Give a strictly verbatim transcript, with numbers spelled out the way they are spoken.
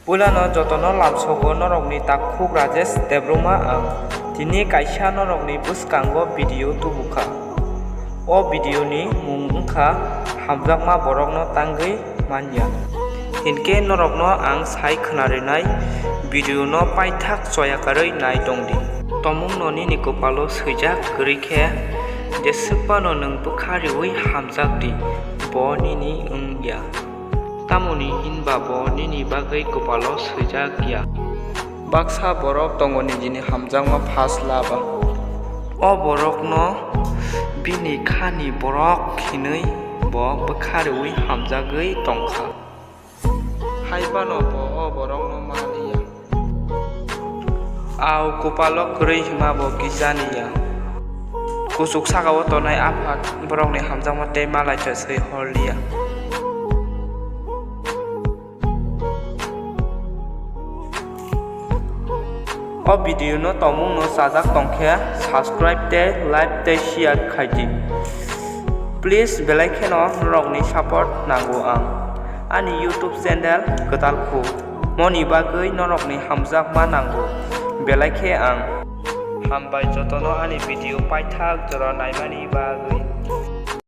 Puilano jotono lamsogo norokni takhuk Rajesh Debbarma ang. Tini kaisa norokni bwskango video tubukha. O video ni mung wngkha hamjakma borokno tangwi manya. Hinkhe norokno ang sai khwnarinai video no paithak choyakarwi nai tongdi. Tomungno nini kwpalo swijak kwrwi khe jeswk phano nwng bwkha riwi hamjakdi, bo nini wngya. Tamoni hinba bo nini bagwi kwpalo swijak ya. Baksa borok tongo nijini hamjakma phas laba. O borokno bini khani borok hinwi bo bwkha riwi hamjagwi tongkha. Hai phano bo o borokno ma liya. Au kwpalo kwrwi hima bo kisa niya. Kuchuk sakao tongnai aphad borokni hamjakma tei malai chaswi hor liya. O video no tomung no chajak tongkhe subscribe tei like tei share khaidi. Please belai kheno norokni support nango ang. Ani YouTube channel kwtal khu. Moni bagwi norokni hamjakma nango. Belai khe ang. Hambai jotono ani video paithak jora naimani bagwi.